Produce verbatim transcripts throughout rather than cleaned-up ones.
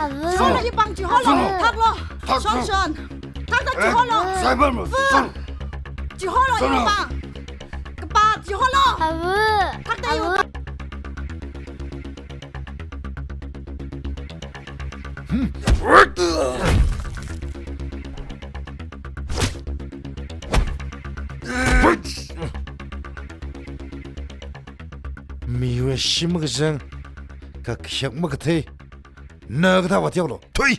Avā. Chiholo, ipāng chiholo. Avā. Thaklo. Thak, Shon, thak. Shon. Thak, thak, eh, chiholo. Saibar mo, Fu. Shon. Chiholo, Shon. Ipāng. Kapa, chiholo. Avā. Thak, thak, avā. Miwui shim makazang, kakhayak makathei, na kathā vātiyaklo, thui!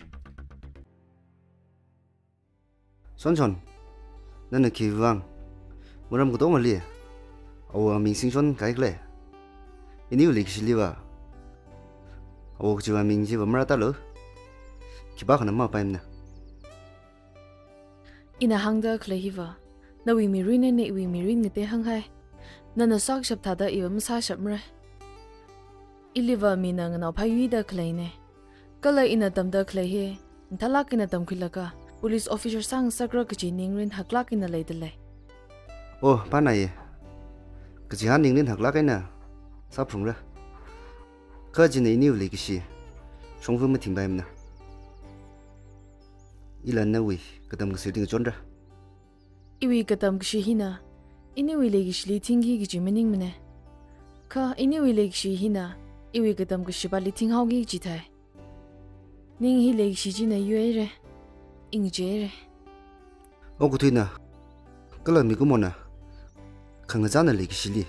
Shon Shon, nana khiwuivang maram katongali awo aming singshon kaikhala? Iniwui leikashiliva awo kajiwui aming chiva marātālu. Khipākhana mapaimana. Ina hāngda khalei hiva, nawui mirin eina iwui mirin ngatei hānghai. Nana sākashap thāda iva masāshapmara. Iliva mina nganaophā yuida khaleina. Kala ina tamda khalei hi, mathālāk eina tamkhuilaga, police officer sāngasakra kaji ningrin haklāk eina leidalei. Oh, pānāya. Kachihān ningrin haklāk eina sāphalungra. Kha china iniwui leikashi shongfa mathingpaimana. Ila nawui katam kashi ringchonra. Iwui katam kashi hina iniwui leikashili thingki kaji maningmana. Kha iniwui leikashi hina iwui katam kashipāli thinghaoki kaji thai. Ning hi leikashi china yuihaira, ingcheihaira. Okathuina, kala mikumona, khangachāna leikashili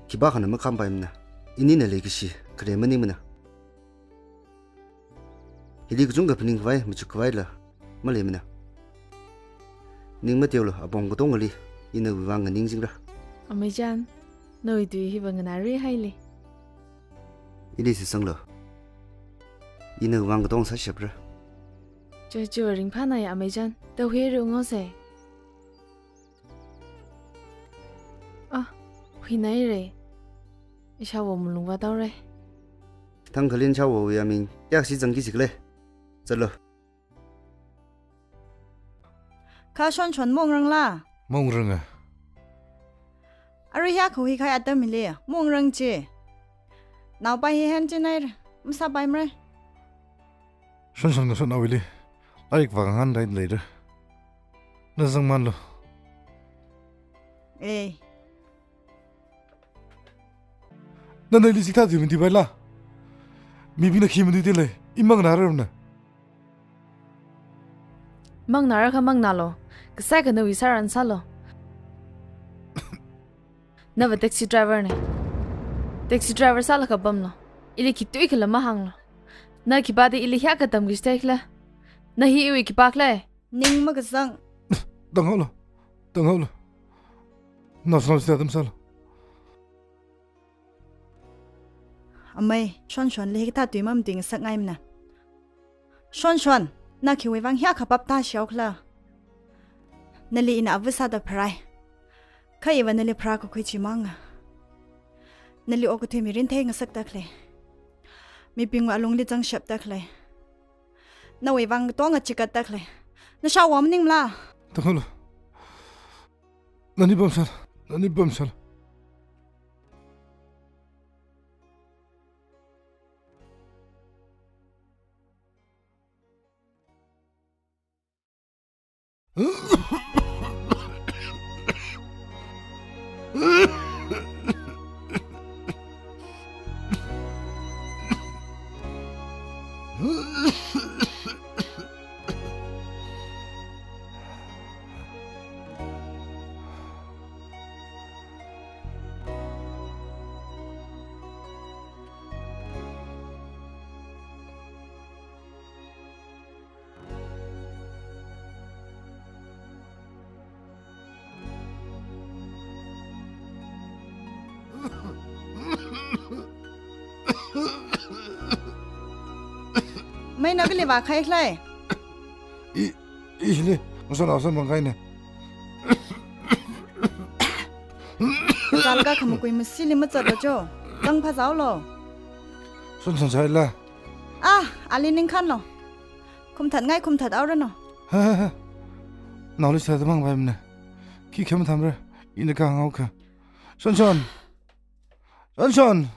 khipākhana makhampaimana. Inina leikashi khare maningmana. Hili kachungkha phaningkhavai, machukkhavai la maleimana. Ning mateolu, apong katongali ina nawuivang nganingchingra. Amei chān, nawui tui hiva nganārihaili. Ili sisanglo. Ina nawuivang katonga sāshapra. Cho, cho, ringphānāya amei chān. Tahuihaira, unghaosei. Ah, huinahaira. Ishāwo malung vāthaora. Thangkhalin shāwowui aming kayākha zangki jikhala? Zatlo. Kha Shon Shon maungrangla? Maungranga. Arui hiyākha huikahai atam hili maungrang chi. Naopa hi hanchinghaira, masāpaimara. Shon Shon ngasotnaowuili lairik vākhangan rai leira. Na zangmanlu. Eh. Nana ili chikathā tui mandipaila? Mibingna khi manditilei, i manganāra na. Manganāra kha manganālu. Kasai kha nawui sāran sālu. Nava taxi driver na. Taxi driver sālaga pamlu. Ili khitui khala mahānglu. Na khipāda ili hiyākha tamkashi theikhala? Na hi iwui khipākhala? Ning makazang. Tanghaolu. Tanghaolu. Naoshinao sāda atam sālu. Amei, Shon Shonli hikathā tui mamanduingasakngaimana. Shon Shon, na khiwuivang hiyākha pap tāshihaokhala? Nali ina ava sāda pharai. Kha iva nali pharākakhui chimanga. Nali okathui mirin theingasakda khalei, mibingwui alungli zangshapda khalei, nawuivang katonga chikatda khalei, na shāwo maningmala? Tanghaolu. Nani pamsālu. Nani pamsālu. Mei, na kali vākahai khala? I, ili ngasotnao samphang kahaina. Zalga khamakui masili mazatlo cho. Zang phāzāhaolu. Shon Shon sāhaila? Ah, ali ningkhanlu. Khumthatngai khumthathaoranu. Ha, ha, ha. Naoli sāda mangpaimana. Khikha mathāmara, ina kahānghaokha. Shon Shon. Shon Shon.